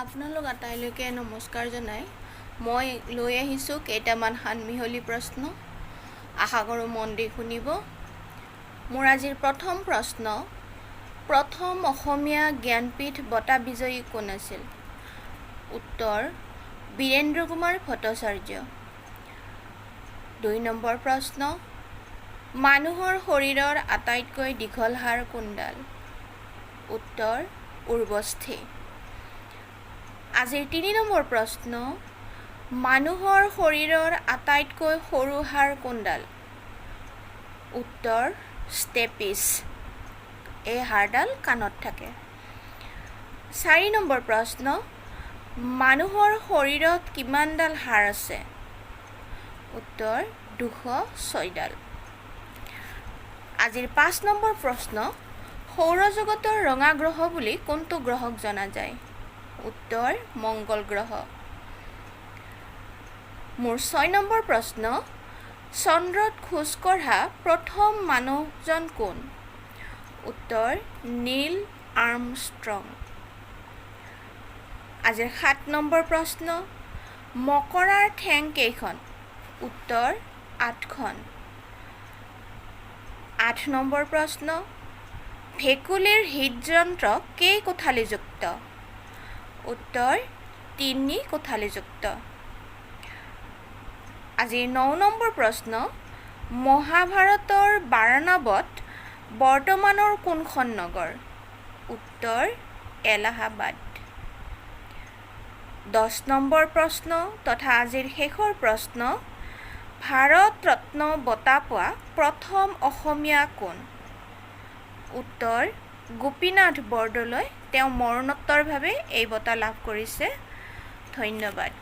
আপোনালোক আটাইলৈকে নমস্কাৰ জনাই মই লৈ আহিছোঁ কেইটামান সানমিহলি প্ৰশ্ন। আশা কৰোঁ মন দি শুনিব। মোৰ আজিৰ প্ৰথম প্ৰশ্ন, প্ৰথম অসমীয়া জ্ঞানপীঠ বঁটা বিজয়ী কোন আছিল? উত্তৰ, বীৰেন্দ্ৰ কুমাৰ ভট্টাচাৰ্য। 2 নম্বৰ প্ৰশ্ন, মানুহৰ শৰীৰৰ আটাইতকৈ দীঘল হাড় কোনডাল? উত্তৰ, উৰ্বস্থি। আজিৰ 3 নম্বৰ প্ৰশ্ন, মানুহৰ শৰীৰৰ আটাইতকৈ সৰু হাড় কোনডাল? উত্তৰ, ষ্টেপিছ। এই হাড়ডাল কাণত থাকে। 4 নম্বৰ প্ৰশ্ন, মানুহৰ শৰীৰত কিমানডাল হাড় আছে? উত্তৰ, 206ডাল। আজিৰ 5 নম্বৰ প্ৰশ্ন, সৌৰজগতৰ ৰঙা গ্ৰহ বুলি কোনটো গ্ৰহক জনা যায়? উত্তৰ, মংগল গ্ৰহ। মোৰ 6 নম্বৰ প্ৰশ্ন, চন্দ্ৰত খোজ কঢ়া প্ৰথম মানুহজন কোন? উত্তৰ, নীল আৰ্মষ্ট্ৰং। আজিৰ 7 নম্বৰ প্ৰশ্ন, মকৰাৰ ঠেং কেইখন? উত্তৰ, 8খন। 8 নম্বৰ প্ৰশ্ন, ভেকুলীৰ হৃদযন্ত্ৰ কেই কোঠালীযুক্ত? উত্তৰ, তিনি কোঠালীযুক্ত। আজিৰ 9 নম্বৰ প্ৰশ্ন, মহাভাৰতৰ বাৰণাৱত বৰ্তমানৰ কোনখন নগৰ? উত্তৰ, এলাহাবাদ। 10 নম্বৰ প্ৰশ্ন তথা আজিৰ শেষৰ প্ৰশ্ন, ভাৰত ৰত্ন বঁটা পোৱা প্ৰথম অসমীয়া কোন? উত্তৰ, গোপীনাথ বৰদলৈ। তেওঁ মৰণোত্তৰভাৱে এই বঁটা লাভ কৰিছে। ধন্যবাদ।